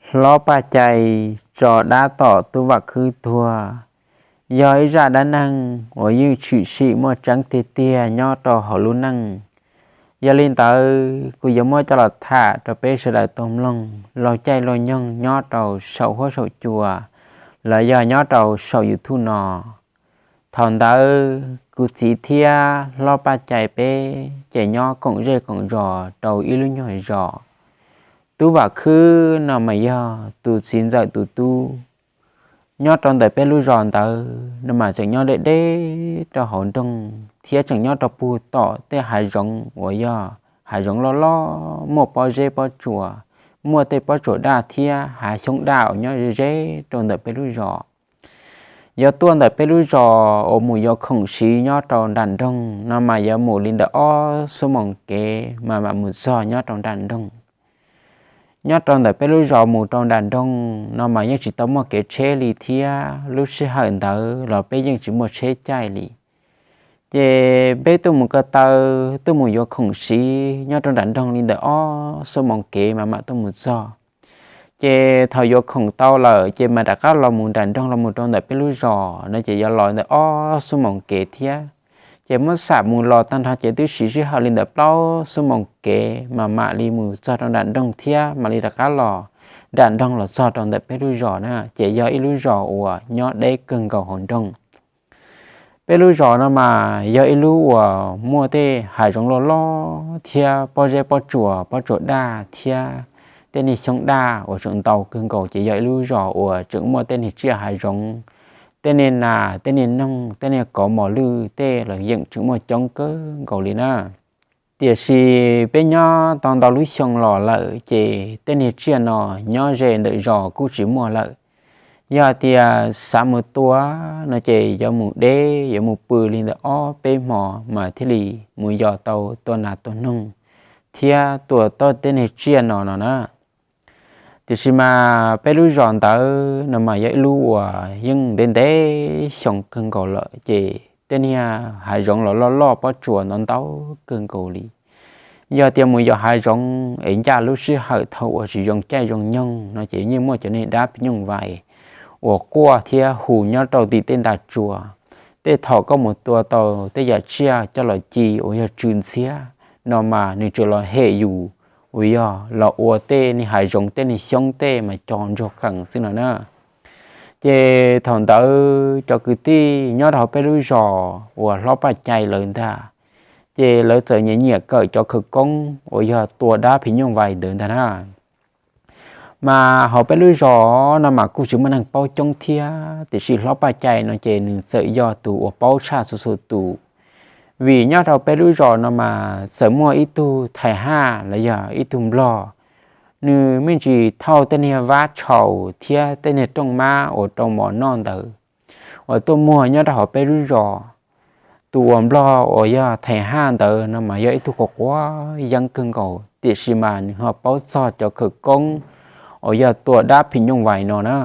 Hlob Paj Cai tso dab tom tub Vam Khwb tuag, yog ib zaj dab neeg uas yeej tshwm sim muaj tseeb tiag tiag nyob rau hauv lub neej. Yog li ntawd kuv yuav muab coj los tham rau peb sawv daws tau mloog laug caij laug nyoog nyob rau saum huab saum cua los yog nyob rau saum YouTube no. Thaum ntawd kuv txiv thiab hlob Paj Cai peb ces nyob koom zej koom zos rau ib lub nyuag zos. Tub Vam Khwb no mas yog tus txiv ntxawm tus tub. Nyob rau ntawm peb lub zos ntawd no mas tseem nyob deb deb rau hauv nroog thiab tseem nyob rau puag tom tej hav zoov uas yog hav zoov loj loj muaj pob zeb pob tsuas, muaj tej pob tsuas daj thiab hav xyoob daj uas nyob ze ze rau ntawm peb lub zos. Yuav tuaj ntawm peb lub zos uas mus yuav khoom siv nyob rau nram nroog no mas yuav mus li ntawm ob xuab moos kev mas mam mus txog nyob rau nram nroog. Nyob rau ntawm peb lub zos mus rau nram nroog no mas yeej tsis tau muaj kev tsheb li thiab lub sij hawm ntawd los peb yeej tsis muaj tsheb caij li. Ces peb tuaj mus ko taw, tuaj mus yuav khoom siv nyob rau nram nroog li ntawm ob xuab moos kev mas mam tuaj mus txog. Ces thaum yuav khoom tau lawm ces mam rov qab los mus nram nroog los mus rau ntawm peb lub zos no ces yuav los ntawm ob xuab moos kev thiab. Ces muab xam mus los tag nrho ces twb siv sij hawm li ntawm plaub xuab moos kev mas mam li mus txog rau nram nroog thiab mam li rov qab los nram nroog los txog rau ntawm peb lub zos na ces yog ib lub zos uas nyob deb kawg nkaus hauv nroog. Peb lub zos no mas yog ib lub uas muaj tej hav zoov loj loj thiab pob zeb pob tsuas pob tsuas daj thiab tej niag xyoob daj uas tseem ntau kawg nkaus ces yog ib lub zos uas tseem muaj tej niag tsiaj hav zoov, tej niag nas, tej niag noog, tej niag kauv mos lwj tej los yeej tseem muaj coob kawg nkaus li na. Tiam sis peb nyob tau ntau lub xyoo los lawm ces tej niag tsiaj no nyob ze ntawm zos kuj tsis muaj lawm. Yog hais tias xav mus tua no ces yuav mus deb yuav mus pw li ntawm ob peb hmo mas thiaj li mus yos tau tua nas tua noog thiab tua tau tej niag tsiaj no no na. Tiam sis mas peb lub zos ntawd no mas yog ib lub uas yeej ntev ntev xyoo kawg nkaus lawm ces tej niag hav zoov los loj loj pob tsuas ntau ntau kawg nkaus li. Yog tias mus yos hav zoov es ncaj lub sij hawm thaum uas tsis zoo caij zoo nyoog no ces yeej muaj cov niag dab phim nyuj vais uas quaj thiab hu nyob rau tim tej nta tsua. Tej thaum koj mus tua tau tej yam tsiaj coj los ci uas yog tsw ntxhiab no mas nws tsuas los hem yus uas yog los ua tej niag hav zoov tej niag xyoob tej mas co ntsuag qees xwb no na. Ces thaum ntawd cov kwv tij nyob rau hauv peb lub zos uas hlob Paj Cai lawv ntag, ces lawv txawm nyiam nyiam kawm cov khawv koob uas yog tua dab phim nyuj vais ntawd ntag na. Mas hauv peb lub zos no mas kuj tsis muaj neeg paub coob thiab tiam sis hlob Paj Cai no ces nws txawm yog tus uas paub tshaj txhua txhua tus. Vim nyob rau peb lub zos no mas txawm muaj ib tug thais haj los yog ib tug nplog, nws me ntsis thauj tej niag vab tshaus thiab tej niag rooj mab uas rau mov noj ntawd uas tuaj muag nyob rau hauv peb lub zos. Tus uas nplog uas yog thais haj ntawd no mas yog ib tug quav quav yeeb kawg nkaus tiam sis mas nws ho paub txog cov khawv koob uas yog tua dab phim nyuj vais no na.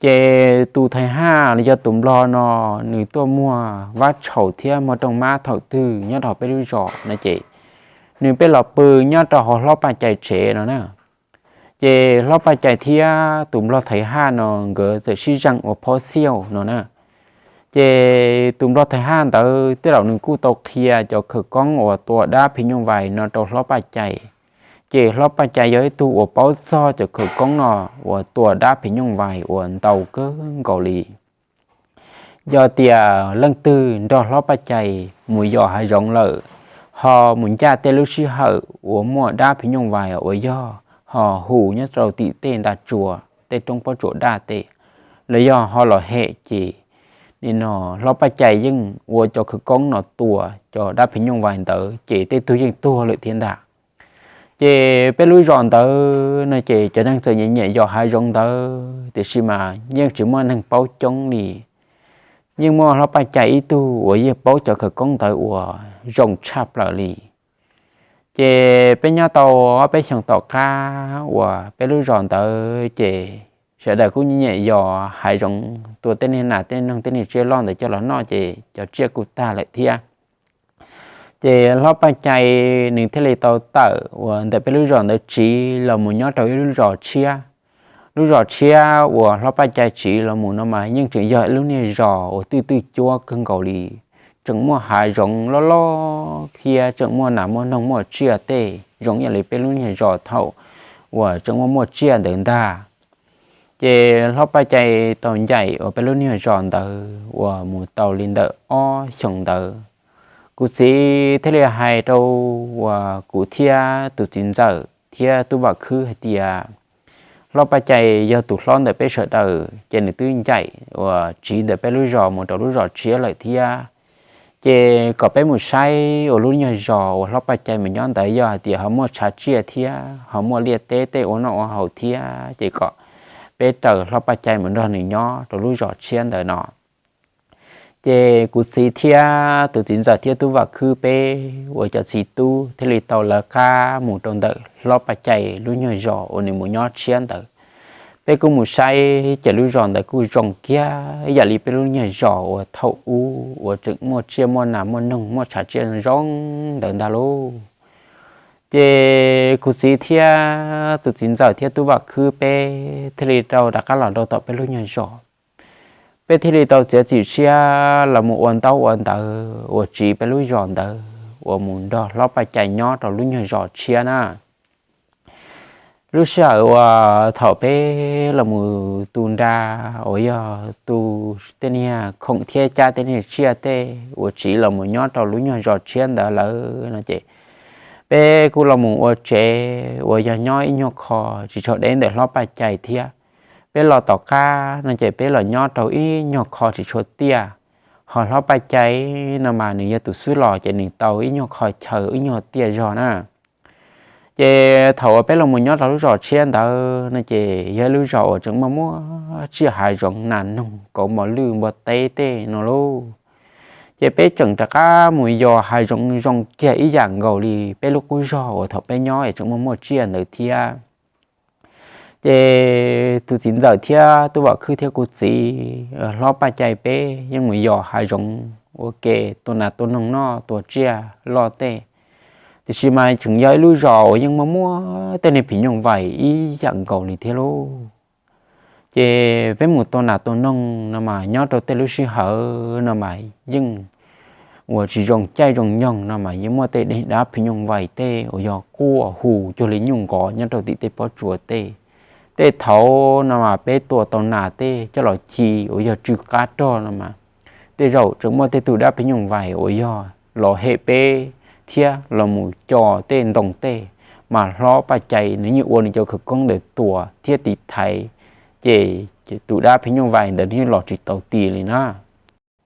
Ces tus thais haj los yog tus nplog no nws tuaj muag vab tshaus thiab muag rooj mab thaum twg nyob rau hauv peb lub zos no ces nws pheej los pw nyob rau hauv hlob Paj Cai tsev no na. Ces hlob Paj Cai thiab tus nplog thais haj no nkawd txawm sib zeem ua phob xiaj no na. Ces tus nplog thais haj ntawd tej zaum nws kuj tau qhia cov khawv koob uas tua dab phim nyuj vais no rau hlob Paj Cai. Ces hlob Paj Cai yog ib tug uas paub txog cov khawv koob no uas tua dab phim nyuj vais uas ntau kawg nkaus li. Yog tias leej twg nrog hlob Paj Cai mus yos hav zoov lawm, ho mus ncaj tej lub sij hawm uas muaj dab phim nyuj vais uas yog ho hu nyob rau tim tej nta tsua, tej roob pob tsuas daj tej, los yog ho los hem ces nim no hlob Paj Cai yeej ua cov khawv koob no tua cov dab phim nyuj vais ntawd ces tej tug yeej tuag lawm thiab ntag. Ces peb lub zos ntawd no ces cov neeg txawm nyiam nyiam yos hav zoov ntawd tiam sis mas yeej tsis muaj neeg paub coob li. Yeej muaj hlob Paj Cai ib tug uas yeej paub cov khawv koob ntawd uas zoo tshaj plaws li. Ces peb nyob tau ob peb xyoos tom qab uas peb lub zos ntawd ces sawv daws kuj nyiam yos hav zoov tua tej niag nas tej noog tej niag tsiaj loj ntawd coj los noj ces cov tsiaj kuj tag lawm thiab. Ces hlob Paj Cai nws thiaj li tau tawm uas ntawm peb lub zos ntawd tsiv los mus nyob rau ib lub zos tshiab. lub zos tshiab uas Hlob Paj Cai tsiv los mus no mas yeej tseem yog ib lub niag zos uas twj twj cuab kawg nkaus li, tseem muaj hav zoov loj loj thiab tseem muaj nas muaj noog muaj tsiaj tej zoo ib yam li peb lub niag zos thaum uas tseem muaj muaj tsiaj ntawd ntag. Ces Hlob Paj Cai tau ncaim uas peb lub niag zos ntawd uas mus tau li ntawm ob xyoos ntawd, kuv txiv thiaj li hais rau uas kuv thiab tus txiv ntxawm thiab tub Vam Khwb hais tias, Hlob Paj Cai yog tus hlob ntawm peb sawv daws ces nws twb ncaim uas tsiv ntawm peb lub zos mus rau lub zos tshiab lawm thiab. Ces kom peb mus saib uas lub niag zos uas Hlob Paj Cai mus nyob ntawd yog hais tias ho muaj tshav tsiaj thiab ho muaj liaj teb tej ua noj ua haus thiab, ces kom peb raws Hlob Paj Cai mus nrog nws nyob rau lub zos tshiab ntawd no. Ces kuv txiv thiab tus txiv ntxawm thiab tub Vam Khwb peb uas cov txiv tub thiaj li tau lawv qab mus rau ntawm Hlob Paj Cai lub nyuag zos uas nws mus nyob tshiab ntawd. Peb kuj mus saib ces lub zos ntawd kuj zoo kiag yam li peb lub nyuag zos uas thaum ub uas tseem muaj tsiaj muaj nas muaj noog muaj tshav tsiaj zoo ntawd ntag lauj. Ces kuv txiv thiab tus txiv ntxawm thiab tub Vam Khwb peb thiaj li rau rov qab los rau tom peb lub nyuag zos. Peb thiaj li tau txiav txim siab los mus ua ntaub ua ntawv uas tsiv peb lub zos ntawd uas mus nrog Hlob Paj Cai nyob rau lub nyuag zos tshiab na. Lub sij hawm uas thaum peb los mus tu nra uas yog tu tej niag khoom thiab cab tej niag tsiaj tej uas tsiv los mus nyob rau lub nyuag zos tshiab ntawd lawm no ces peb kuj los mus ua tsev uas yog nyob ib nyuag qho tsis tshua deb ntawm Hlob Paj Cai thiab. Peb los tom qab no ces peb los nyob rau ib nyuag qho tsis tshua tiaj, ho Hlob Paj Cai no mas nws yog tus xub los ces nws tau ib nyuag qho chaw ib nyuag tiaj zog na. Ces thaum uas peb los mus nyob rau lub zos tshiab ntawd no ces yog ib lub zos uas tseem muaj muaj tsiaj hav zoov nas noog kauv mos lwj npua teb tej no lauj. Ces peb tseem rov qab mus yos hav zoov zoo kiag ib yam nkaus li peb lub qub zos uas thaum peb nyob es tseem muaj muaj tsiaj ntawd thiab. Ces tus txiv ntxawm thiab tub Vam Khwb thiab kuv txiv, Hlob Paj Cai peb yeej mus yos hav zoov ua ke tua nas tua noog noj tua tsiaj loj tej. Tiam sis mas tseem yog ib lub zos uas yeej muaj muaj tej niag phim nyuj vais ib yam nkaus li thiab lauj. Ces peb mus tua nas tua noog no mas nyob rau tej lub sij hawm no mas yeej uas tsis zoo caij zoo nyoog no mas yeej muaj tej dab phim nyuj vais tej uas yog quaj hu cuag li nyuj nqov nyob rau tim tej pob tsuas tej. Tej thaum no mas peb tua tau nas tej coj los ci uas yog tsw qab rog no mas tej zaum tseem muaj tej tug dab phim nyuj vais uas yog los hem peb thiab los mus co tej ntoo tej, mas Hlob Paj Cai nws yeej ua nws cov khawv koob ntawd tua thiab tiv thaiv, ces tus dab phim nyuj vais ntawd nws yeej los tsis tau ti li na.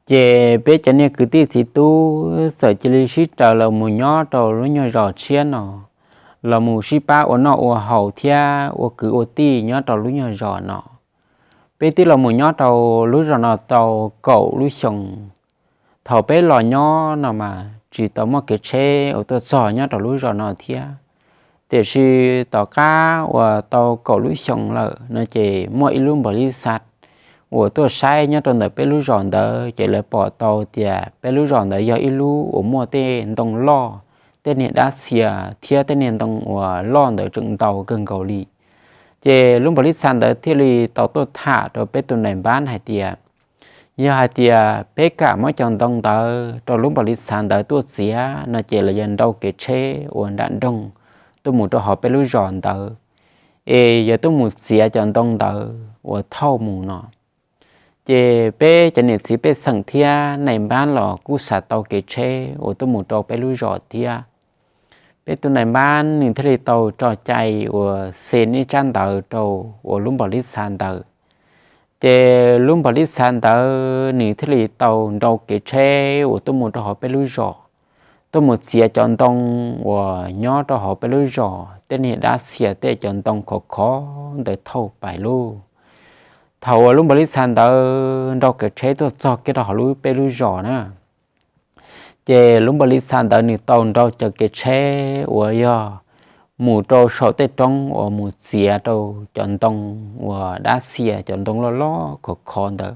Ces peb cov niag kwv tij txiv tub txawm cia li sib raws los mus nyob rau lub nyuag zos tshiab no, los mus sib pab ua noj ua haus thiab ua kwv ua tij nyob rau lub nyuag zos no. Peb twb los mus nyob rau lub zos no tau kaum lub xyoos. Thaum peb los nyob no mas tsis tau muaj kev tsheb uas tuaj txog nyob rau lub zos no thiab. Tiam sis tom qab uas tau kaum lub xyoos lawm no ces muaj ib lub npaum li xav uas tuaj saib nyob rau ntawm peb lub zos ntawd ces lawv pom tau tias peb lub zos ntawd yog ib lub uas muaj tej ntoo loj, tej niag dab txhia thiab tej niag ntoo uas loj ntawd tseem ntau kawg nkaus li. Ces lub npaum li xav ntawd thiaj li tau tuaj tham rau peb tus nais npab hais tias, yog hais tias peb kam muab cov ntoo ntawd rau lub npaum li xav ntawd tuaj txiav no ces los yog nrau kev tsheb uas nram nroog tuaj mus rau hauv peb lub zos ntawd, es yog tuaj mus txiav cov ntoo ntawd uas thauj mus no. Ces peb cov niam txiv pej xeem thiab nais npab los kuj xav tau kev tsheb uas tuaj mus rau peb lub zos thiab. Peb tus nais npab nws thiaj li tau tso cai uas xa ib tsab ntawv rau uas lub npaum li xav ntawd. Ces lub npaum li xav ntawd nws thiaj li tau nrau kev tsheb uas tuaj mus rau hauv peb lub zos, tuaj mus txiav cov ntoo uas nyob rau hauv peb lub zos tej niag dab txhia tej cov ntoo khov khov ntawd thauj pais lauj. Thaum uas lub npaum li xav ntawd nrau kev tsheb tuaj txog kiag rau hauv lub peb lub zos na, ces lub npaum li xav ntawd nws tau nrau cov kev tsheb uas yog mus rau saum tej roob uas mus txiav rau cov ntoo uas dab txhia cov ntoo loj loj khov khov ntawd.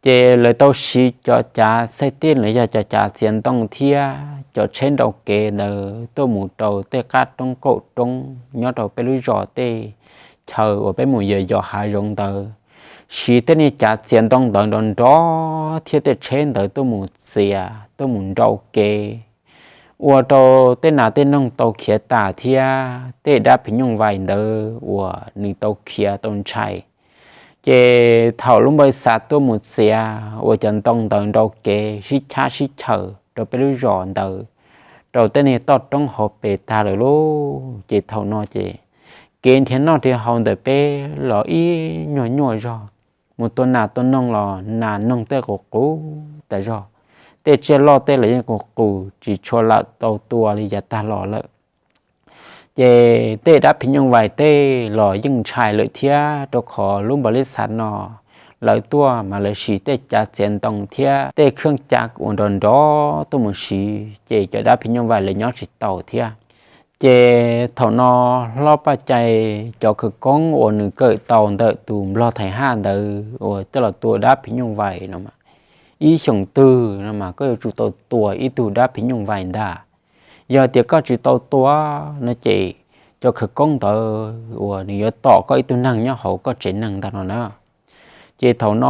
Ces lawv tau siv cov cav xaij tij los yog cov cav txiav ntoo thiab cov tsheb nrau kev ntawd tuaj mus rau tej qab roob qaum roob nyob rau peb lub zos tej chaw uas peb mus yos yos hav zoov ntawd, siv tej niag cav txiav ntoo ntawd nrov nrov thiab tej tsheb ntawd tuaj mus txiav tuaj mus nrau kev, ua rau tej nas tej noog tau khiav tas thiab tej dab phim nyuj vais ntawd uas nws tau khiav tau ntshai. Ces thaum lub npau li xav tuaj mus txiav uas cov ntoo ntawd nrau kev sib chab sib chaws rau peb lub zos ntawd, rau tej niag toj roob hauv pes tag lawm lauj. Ces thaum no ces kev nrhiav noj nrhiav haus ntawm peb los ib nyuag nyuaj zog, mus tua nas tua noog los nas noog tej qus qus tas zog, tej tsiaj loj tej los yeej qus qus tsis tshua lam tau tua li yav tag los lawm. Ces tej dab phim nyuj vais tej los yeej ntshai lawm thiab, rau qhov lub npau li xav no lawv tuaj mas lawv siv tej cav txiav ntoo thiab tej khab cav uas nrov nrov tuaj mus siv, ces cov dab phim nyuj vais lawv nyob tsis tau thiab. Ces thaum no hlob Paj Cai cov khawv koob uas nws kawm tau ntawm tus nplog thaiv haj ntawd uas coj los tua dab phim nyuj vais no, ib xyoos twg no mas koj yuav tsum tau tua ib tug dab phim nyuj vais ntag. Yog tias koj tsis tau tua no ces cov khawv koob ntawd uas nws yuav tom koj ib tug neeg nyob hauv koj tsev neeg ntag no na. Ces thaum no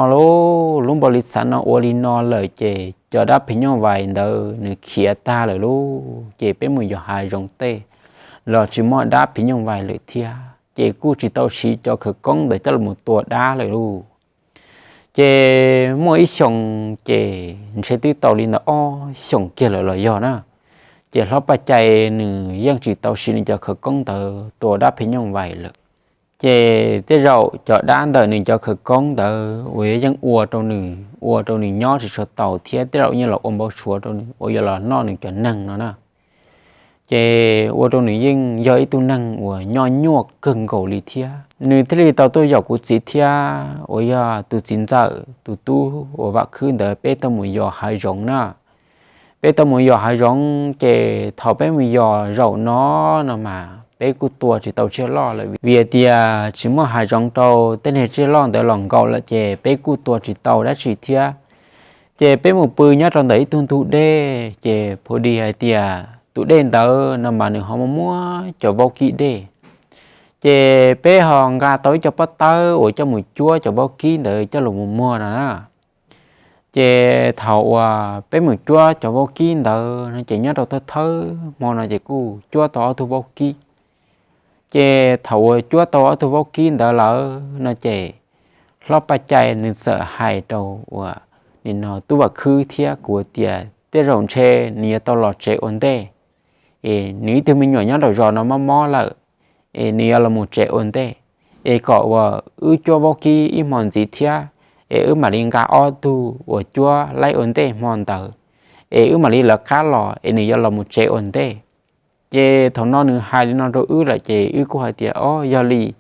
lub npau li xav no ua li no lawm ces cov dab phim nyuj vais ntawd nws khiav tag lawm lauj. Ces peb mus yos hav zoov tej los tsis muaj dab phim nyuj vais lawm thiab, ces kuj tsis tau siv cov khawv koob ntawd coj los tua dab lawm lauj. Ces muaj ib xyoos ces ntshe twb tau li ntawm ob xyoos kiag lawm los yog na, ces hlob Paj Cai nws yeej tsis tau siv nws cov khawv koob ntawd tua dab phim nyuj vais lawm. Ces tej zaum cov dab ntawm nws cov khawv koob ntawd uas yeej ua rau nws ua rau nws nyob tsis tshua tau thiab tej zaum yeej los ua npau suav rau nws uas yuav los noj nws cov neeg no na. Ces ua rau nws yeej yog ib tug neeg uas nyob nyuaj kawg nkaus li thiab. Nws thiaj li tau tuaj yaum kuv txiv thiab uas yog tus txiv ntxawm tus tub uas vam khwb ntawd peb tau mus yos hav zoov na. Peb tau mus yos hav zoov ces thaum peb mus yos zaum no no mas peb kuj tua tsis tau tsiaj loj lawm vim tias tsis muaj hav zoov rau tej niag tsiaj loj ntawd los nkaum lawm ces peb kuj tua tsis tau dab tsi thiab. Ces peb mus pw nyob rau ntawm ib tug ntug dej ces phu dis hais tias tus dej ntawd no mas nws ho muaj muab cov vaub kib dej. Ces peb ho nqa tau ib co pob tawb uas coj mus cuab cov vaub kib ntawd coj los mus muag no na. Ces thaum uas peb mus cuab cov vaub kib ntawd no ces nyob rau thawj thawj hmo no ces kuj cuab tau ob tug vaub kib. Ces thaum uas cuab tau ob tug vaub kib ntawd lawm no ces hlob Paj Cai nws txawm hais rau uas nim no tub vam khwb thiab kuv tias tej zaum ntshe nws yuav tau los tsev ua ntej, es nws ib tug me nyuam nyob nraum zos no mob mob lawm, es nws yuav los mus tsev ua ntej, es kom uas wb cuab vaub kib ib hmo ntxiv thiab, es wb mam li nqa ob tug uas cuab laib ua ntej hmo ntawd, es wb mam li lawv qab los es nws yuav los mus tsev ua ntej. Ces thaum no nws hais li no rau wb lawm ces wb kuj hais tias o yog li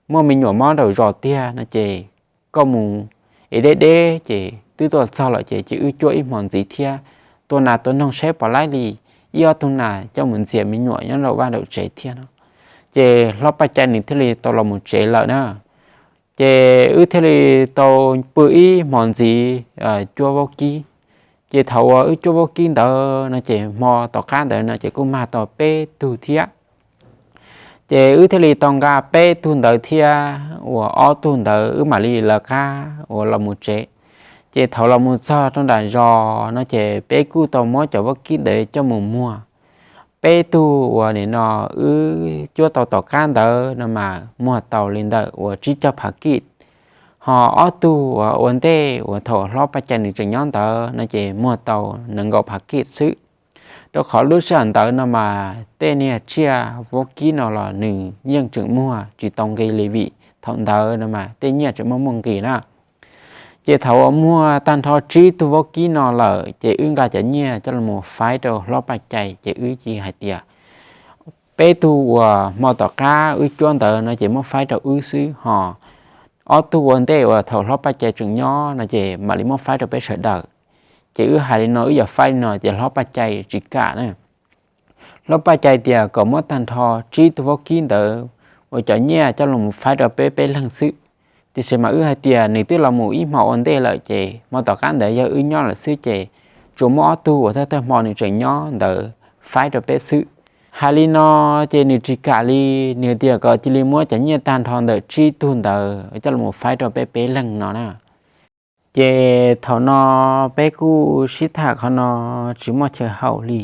muaj me nyuam mob nraum zos tiag no ces koj mus es deb deb ces twb tuaj txog lawm ces cia wb cuab ib hmo ntxiv thiab, tua nas tua noog saib puas laib li ib ob tug nas coj mus ntxias me nyuam nyob nraum vaj nraum tsev thiab no. Ces hlob Paj Cai nws thiaj li tau los mus tsev lawm na. Ces wb thiaj li tau pw ib hmo ntxiv cuab vaub kib. Ces thaum uas wb cuab vaub kib ntawd no ces hmo tom qab ntawd no ces kuj mag tau peb tug thiab. Ces wb thiaj li tau nqa peb tug ntawd thiab uas ob tug ntawd wb mam li lawv qab uas los mus tsev. Ces thaum los mus txog rau nram zos no ces peb kuj tau muab cov vaub kib ntawd coj mus muag. Peb tug uas nim no wb cuab tau tom qab ntawd no mas muag tau li ntawm uas tsib caug phav kij, ho ob tug uas ua ntej uas thaum hlob Paj Cai nws tseem nyob ntawd no ces muag tau nees nkaum phav kij xwb. Rau qhov lub sij hawm ntawd no mas tej niag tsiaj vaub kib no los nws yeej tseem muag tsis tau nqi li vim thaum ntawd no mas tej nyiaj tseem muaj muaj nqis na. Ces thaum uas muag tag nrho tsib tug vaub kib no lawm ces wb nqa cov nyiaj coj los faib rau hlob Paj Cai ces wb cia hais tias peb tug uas hmo tom qab wb cuab ntawd no ces muab faib rau wb xwb, ho ob tug ua ntej uas thaum hlob Paj Cai tseem nyob no ces mam li muab faib rau peb sawv daws. Ces wb hais li no wb yuav faib li no ces hlob Paj Cai tsis kam na. Hlob Paj Cai tias kom muab tag nrho tsib tug vaub kib ntawd uas cov nyiaj coj los faib rau peb peb leeg xwb. Tiam sis mas wb hais tias nws twb los mus ib hmo ua ntej lawm ces hmo tom qab ntawd yog wb nyob lawm xwb ces tsuas muab ob tug uas thawj thawj hmo nws tseem nyob ntawd faib rau peb xwb. Hais li no ces nws tsis kam li, nws tias kom cia li muab cov nyiaj tag nrho ntawm tsib tug ntawd coj los faib rau peb peb leeg no na. Ces thaum no peb kuj sib tham qhov no tsis muaj chaw haum li.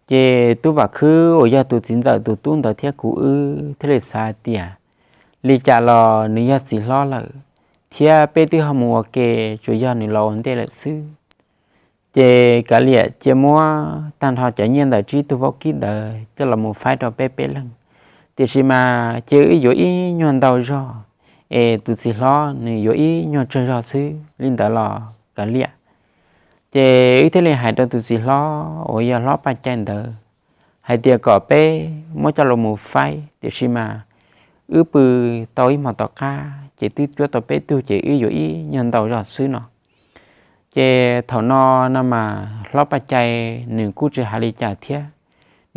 Ces tub Vam Khwb uas yog tus txiv ntxawm tus tub ntawd thiab kuv wb thiaj li xav tias, li cas los nws yog txiv hlob lawm, thiab peb twb ho mus ua ke, tsuas yog nws los ua ntej lawm xwb. Ces kav liam cia muab tag nrho cov nyiaj ntawm tsib tug vaub kib ntawd coj los mus faib rau peb peb leeg, tiam sis mas cia wb yuav ib nyuag ntau zog, es tus txiv hlob nws yuav ib nyuag tsawg zog xwb li ntawd los kav liam. Ces wb thiaj li hais rau tus txiv hlob uas yog hlob Paj Cai ntawd hais tias kom peb muab coj los mus faib, tiam sis mas wb pw tau ib hmos tom qab ces twb cuab tau peb tug ces wb yuav ib nyuag ntau zog xwb no. Ces thaum no no mas hlob Paj Cai nws kuj tsis hais li cas thiab,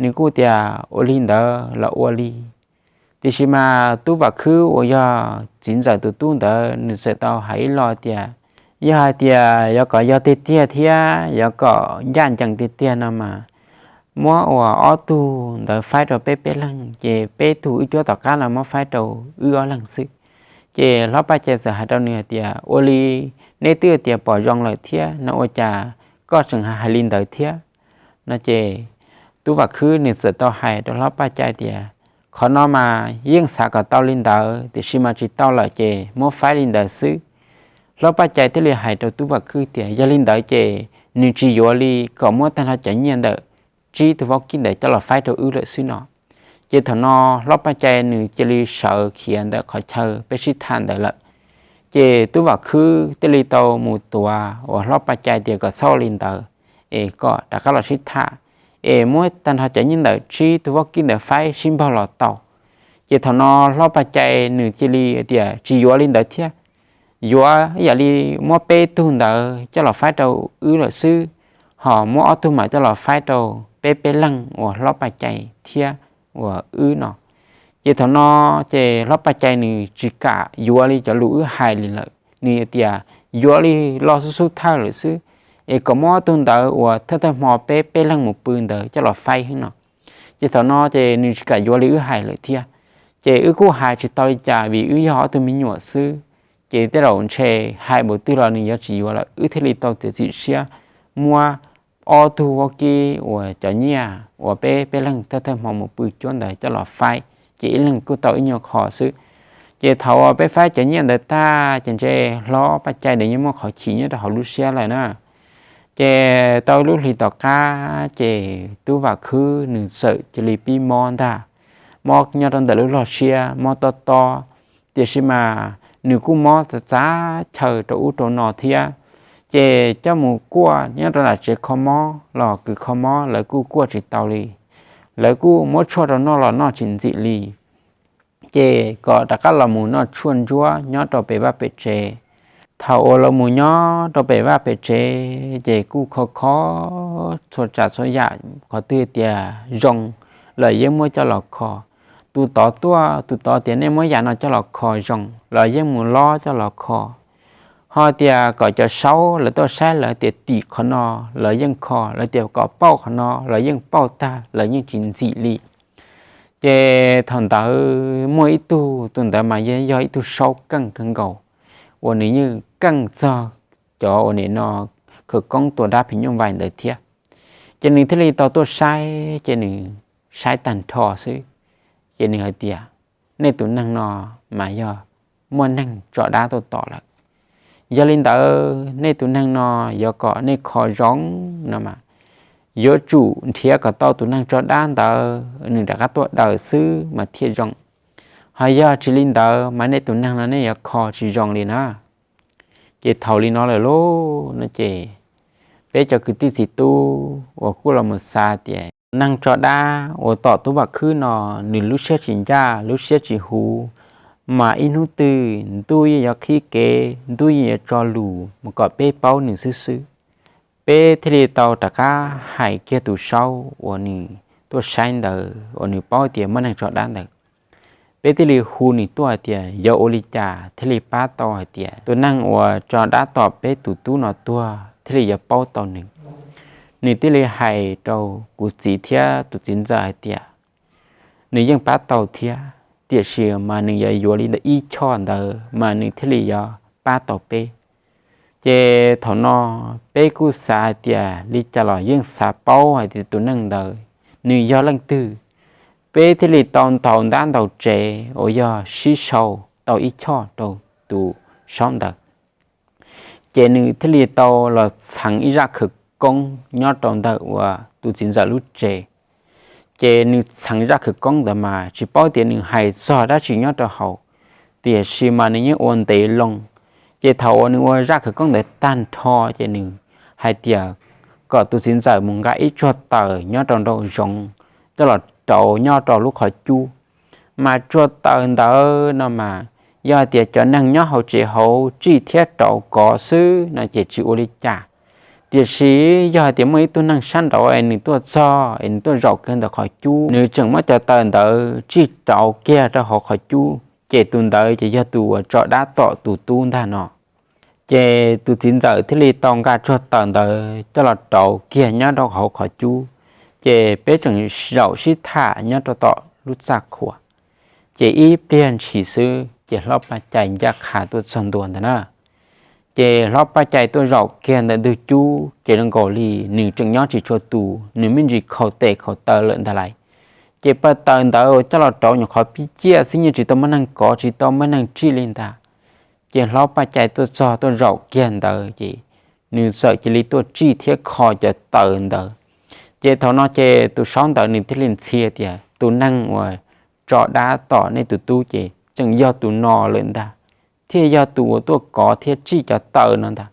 nws kuj tias ua li ntawd los ua li. Tiam sis mas tub Vam Khwb uas yog txiv ntxawm tus tub ntawd nws txawm tau hais ib lo tias, yog hais tias yuav kom yog tiag tiag thiab yuav kom ncaj ncees tiag tiag no mas muab ua ob tug ntawd faib rau peb peb leeg, ces peb tug wb cuab tom qab no muab faib rau wb ob leeg xwb. Ces hlob Paj Cai txawm hais rau nws hais tias, ua li neb twb tias pom zoo lawm thiab no ua cas koj tseem hais li ntawd thiab? No ces tub Vam Khwb nws txawm tau hais rau hlob Paj Cai tias, qhov no mas yeej xav kom tau li ntawd tiam sis mas tsis tau lawm ces muab faib li ntawd xwb. Hlob Paj Cai thiaj li hais rau tub Vam Khwb tias, yog li ntawd ces nws tsis yuav li, kom muab tag nrho cov nyiaj ntawm tsib tug vaub kib ntawd coj los faib rau wb lawm xwb no. Ces thaum no hlob Paj Cai nws cia li sawv khiav ntawm qhov chaw peb sib tham ntawd lawm. Ces tub Vam Khwb thiaj li tau mus tuav uas hlob Paj Cai tias kom txhob ua li ntawd, es kom rov qab los sib tham, es muab tag nrho cov nyiaj ntawm tsib tug vaub kib ntawd faib sib npaug los tau. Ces thaum no hlob Paj Cai nws cia li tias tsis yuav li ntawd thiab, yuav ib yam li muab peb tug ntawd coj los faib rau wb lawm xwb, ho muab ob tug mam coj los faib rau peb peb leeg uas hlob Paj Cai thiab uas wb no. Ces thaum no ces hlob Paj Cai nws tsis kam yuav li cov lus wb hais li lawm, nws tias yuav li los xub xub thawj lawm xwb, es kom muab ob tug ntawd uas thawj thawj hmo peb peb leeg mus pw ntawd coj los faib xwb no. Ces thaum no ces nws tsis kam yuav li wb hais lawm thiab. Ces wb kuj hais tsis tau li cas vim wb yog ob tug me nyuam xwb. Ces tej zaum ntshe hais npaum twg los nws yuav tsis yuav lawm, wb thiaj li tau txiav txim siab muab ob tug vaub kib uas cov nyiaj uas peb peb leeg thawj thawj hmo mus pw cuab ntawd coj los faib, ces ib leeg kuj tau ib nyuag qho xwb. Ces thaum uas peb faib cov nyiaj ntawd tag ces ntshe hlob Paj Cai nws yeej muaj qhov chim nyob rau hauv lub siab lawm na. Ces tau lub hlis tom qab ces tub Vam Khwb nws txawm cia li pib mob ntag, mob nyob rau ntawm lub log siab mob tob tob, tiam sis mas nws kuj mob txav txav chaw rau ub rau no thiab. Ces coj mus kuaj nyob rau nram tsev kho mob los kws kho mob lawv kuj kuaj tsis tau li, lawv kuj muab tshuaj rau noj los noj tsis ntxim li. Ces kom rov qab los mus noj tshuaj ntsuab nyob rau pem vaj pem tsev. Thaum uas los mus nyob rau pem vaj pem tsev ces kuj kho kho txhua tsav txhua yam, qhov twg tias zoo los yeej muab coj los kho. Tus tod tuaj, tus tod tias nej muab yam no coj los kho zoo los yeej mus lob coj los kho. Ho tias kom cov saub lawv tuaj saib lawv tias tim qhov no los yeej kho, lawv tias kom pauj qhov no los yeej pauj tag, lawv yeej tsis ntxim li. Ces thaum ntawd muaj ib tug, tus ntawd mas yog yog ib tug saub keej kawg nkaus, uas nws yeej keej txog cov uas nim no khawv koob tua dab phim nyuj vais ntawd thiab. Ces nws thiaj li tau tuaj saib, ces nws saib tag nrho xwb, ces nws hais tias, nej tus neeg no mas yog muaj neeg tso dab tuaj tom lawm. Yog li ntawd nej tus neeg no yuav kom nej kho zoo no mas yuav tsum nrhiav kom tau tus neeg tso dab ntawd nws rov qab tuaj daws xwb mas thiaj zoo. Ho yog tsis li ntawd mas nej tus neeg no nej yuav kho tsis zoo li na. Ces thaum li no lawm lauj no ces peb cov kwv tij txiv tub uas kuj los mus xav tias tus neeg tso dab uas tom tub Vam Khwb no nws lub siab tsis ncaj lub siab tsis huv, mas ib hnub twg ntuj yeej yuav qhib kev ntuj yeej yuav tso lus mus kom peb paub nws xwb xwb. Peb thiaj li tau rov qab hais kiag tus saub uas nws tuaj saib ntawd uas nws paub tias muaj neeg tso dab ntawd. Peb thiaj li hu nws tuaj tias yuav ua li cas thiaj li pab tau hais tias tus neeg uas tso dab tom peb tus tub no tuag thiaj li yuav paub tau nws. nws thiaj li hais rau kuv txiv thiab tus txiv ntxawm hais tias nws yeej pab tau thiab, tiam sis mas nws yuav yuav li ntawm ib choj ntawd mas nws thiaj li yuav pab tau peb. Ces thaum no peb kuj xav hais tias li cas los yeej xav paub hais tias tus neeg ntawd nws yog leej twg, peb thiaj li tau ntaus ntab ntaus tsev uas yog sib sau tau ib choj rau tus saub ntawd. Ces nws thiaj li tau los txheev ib zaj khawv koob nyob rau ntawm uas tus txiv ntxawm lub tsev. Ces nws txheev zaj khawv koob ntawd mas tsis paub tias nws hais txog dab tsi nyob rau hauv, tiam sis mas nws yeej ua ntev loo. Ces thaum uas nws ua zaj khawv koob ntawd tag nrho ces nws hais tias kom tus txiv ntxawm mus nqa ib tsuag taws nyob rau nraum zoov coj los rauv nyob rau lub qhov cub. Mas tsuag taws ntawd no mas yog hais tias cov neeg nyob hauv tsev hauv tsij thiab rauv kov xwb no ces tsis ua li cas. Tiam sis yog hais tias muaj ib tug neeg sab nraud es nws tuaj txog es nws tuaj zaum kiag ntawm qhov cub, nws tseem muab cov taws ntawd tsij rauv kiag rau hauv qhov cub, ces tus ntawd ces yog tus uas tso dab tom tus tub ntag no. Ces tus txiv ntxawm thiaj li tau nqa tsuag taws ntawd coj los rauv kiag nyob rau hauv qhov cub. Ces peb tseem zaum sib tham nyob rau tom lub txaj qhua. Ces ib pliag ntshis xwb ces hlob Paj Cai ncaj qha tuaj txog ntua ntawd na. Ces hlob Paj Cai tuaj zaum kiag ntawm ntug cub ces zoo nkaus li nws tseem nyob tsis tshua tus, nws me ntsis khaus tes khaus taw lawm ntag lauj. Ces paj taws ntawd coj los rauv nyuam qhuav pib ciaj xwb, yeej tsis tau muaj neeg kov tsis tau muaj neeg tsij li ntag. Ces hlob Paj Cai tuaj txog tuaj zaum kiag ntawd ces nws txawm cia li tuaj tsij thiab kho cov taws ntawd. Ces thaum no ces tus saub ntawd nws thiaj li ntxhi tias tus neeg uas tso dab tom nej tus tub ces tseem yog tus no lawm ntag, thiaj yog tus uas tuaj kov thiab tsij cov taws no ntag.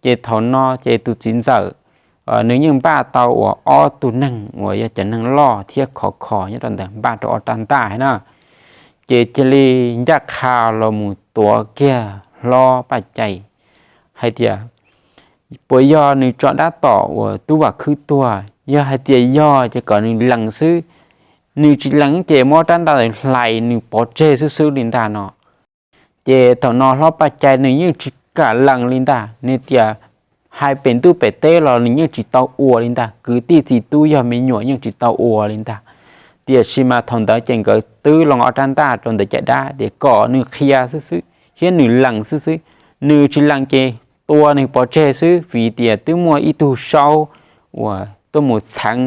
Ces thaum no ces tus txiv ntxawm nws yeej npaj tau uas ob tug neeg uas yog cov neeg loj thiab khov kho nyob rau ntawd npaj rau ob rab ntaj na. Ces cia li ncaj qha los mus tuav kiag hlob Paj Cai hais tias puas yog nws tso dab tom uas tub Vam Khwb tuag, yog hais tias yog ces kom nws lees xwb, nws tsis lees ces muab rab ntaj hlais nws pov tseg xwb xwb li ntag no. Ces thaum no hlob Paj Cai nws yeej tsis kam lees li ntag, nws tias hais pem ntuj pem teb los nws yeej tsis tau ua li ntag, kwv tij txiv tub yog me nyuam yeej tsis tau ua li ntag. Tiam sis mas thaum ntawd ces nkawd twb loo ob rab ntaj rau ntawm caj dab tias kom nws qhia xwb xwb thiab nws lees xwb xwb. Nws tsis lees ces tua nws pov tseg xwb, vim tias twb muaj ib tug saub uas tuaj mus txheev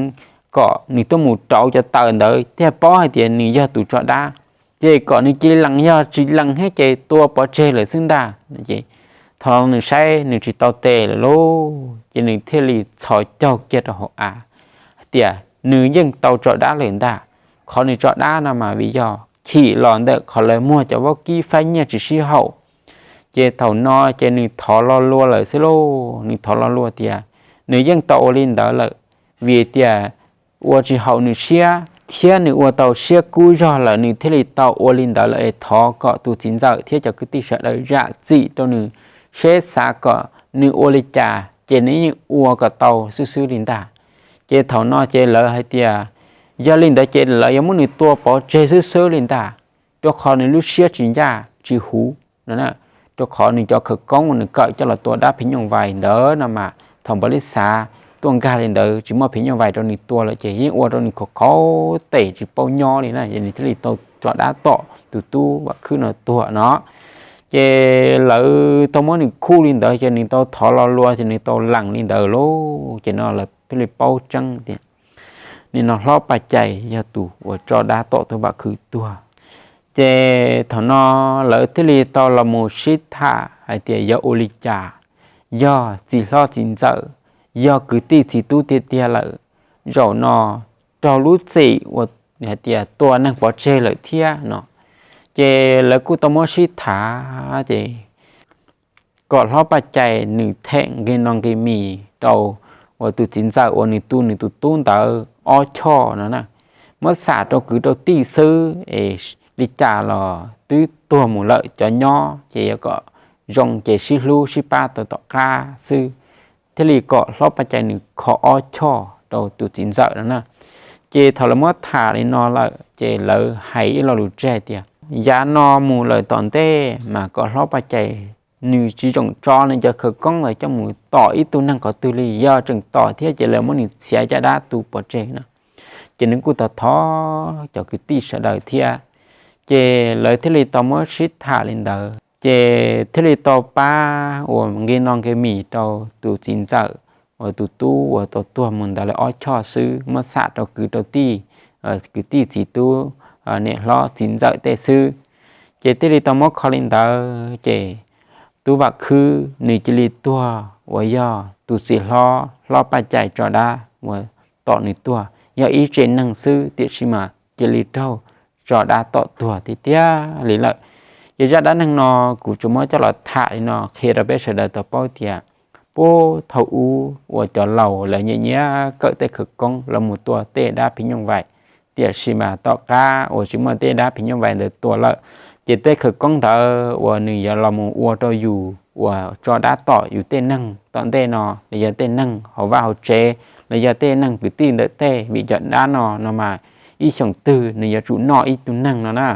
kom nws tuaj mus rauv cov taws ntawd thiaj paub hais tias nws yog tus tso dab. Ces kom nws cia li lees, yog tsis lees thiab ces tua pov tseg lawm xwb ntag. Thaum nws saib nws tsis tau tes lawm lauj, ces nws thiaj li txhos caug kiag rau hauv av hais tias nws yeej tau tso dab lawm ntag. Qhov nws tso dab no mas vim yog chim los ntawm qhov lawv muag cov vaub kib faib nyiaj tsis sib haum. Ces thaum no ces nws thov lo lua lawm xwb lauj, nws thov lo lua tias nws yeej tau ua li ntawd lawm, vim tias ua tsis haum nws siab thiab nws ua tau siab kub zog lawm nws thiaj li tau ua li ntawd lawm es thov kom tus txiv ntxawm thiab cov kwv tij sawv daws zam txim rau nws, seb xav kom nws ua li cas ces nws yeej ua kom tau xwb xwb li ntag. Ces thaum no ces lawv hais tias yog li ntawd ces lawv yuav muab nws tua pov tseg xwb xwb li ntag, rau qhov nws lub siab tsis ncaj tsis huv no, rau qhov nws cov khawv koob uas nws kawm coj los tua dab phim nyuj vais ntawd no mas thaum npawg Lis Xav tuaj nkag li ntawd tsis muaj phim nyuj vais rau nws tua lawm ces yeej ua rau nws khov kho tes tsis paub nyob li na, ces nws thiaj li tau tso dab tom tus tub Vam Khwb no tuag no. Ces lawv tau muab nws khuj li ntawd ces nws tau thov lo lua ces nws tau lees li ntawd lauj. Ces no lawv thiaj li paub tseeb tias nim no hlob Paj Cai yog tus uas tso dab tom tub Vam Khwb tuag. Ces thaum no lawv thiaj li tau los mus sib tham hais tias yog ua li cas, yog txiv hlob txiv ntxawm, yog kwv tij txiv tub tiag tiag lawm, zaum no raug lub txim uas hais tias tua neeg pov tseg lawm thiab no. Ces lawv kuj tau muab sib tham ces kom hlob Paj Cai nws them nqi no nqi mis rau uas tus txiv ntxawm uas nws tu nws tus tub ntawd ob choj no na, muab xam rau kwv rau tij xwb es li cas los twb tuag mus lawm cov nyob ces yuav kom zoo ces sib hlub sib pab tau tom qab xwb. Thiaj li kom hlob Paj Cai nws kho ob choj rau tus txiv ntxawm no na. Ces thaum lawv muab tham li no lawm ces lawv hais ib lo lus tseg tias yav no mus lawm tom ntej mas kom hlob Paj Cai nws tsis tseem tso nws cov khawv koob los coj mus tom ib tug neeg qhov twg li, yog tseem tom thiab ces lawv muab nws txhiav caj dab tu pov tseg no. Ces nws kuj thov thov cov kwv tij sawv daws thiab, ces lawv thiaj li tau muab sib tham li ntawd ces thiaj li tau pab uas nqi no nqi mis rau tus txiv ntxawm uas tus tub uas tau tuag mus ntawd li ob choj xwb, muab xam rau kwv rau tij, kwv tij txiv tub, niam hlob txiv ntxawm tej xwb. Ces thiaj li tau muab kho li ntawd ces tub Vam Khwb nws cia li tuag uas yog tus txiv hlob, hlob Paj Cai tso dab uas tom nws tuag, yog ib tsev neeg xwb tiam sis mas cia li raug tso dab tom tuag tiag tiag li lawm. Ces zaj dab neeg no kuv tsuas muab coj los tham li no qhia rau peb sawv daws tau paub tias puag thaum ub uas cov laus lawv nyiam nyiam kawm tej khawv koob los mus tua tej dab phim nyuj vais, tiam sis mas tom qab uas tsis muaj tej dab phim nyuj vais ntawd tua lawm, ces tej khawv koob ntawd uas nws yuav los mus ua rau yus uas tso dab tom yus tej neeg tom ntej no los yog tej neeg hauv vaj hauv tsev los yog tej neeg kwv tij ntawm tej, vim cov dab no no mas ib xyoos twg nws yuav tsum noj ib tug neeg no na.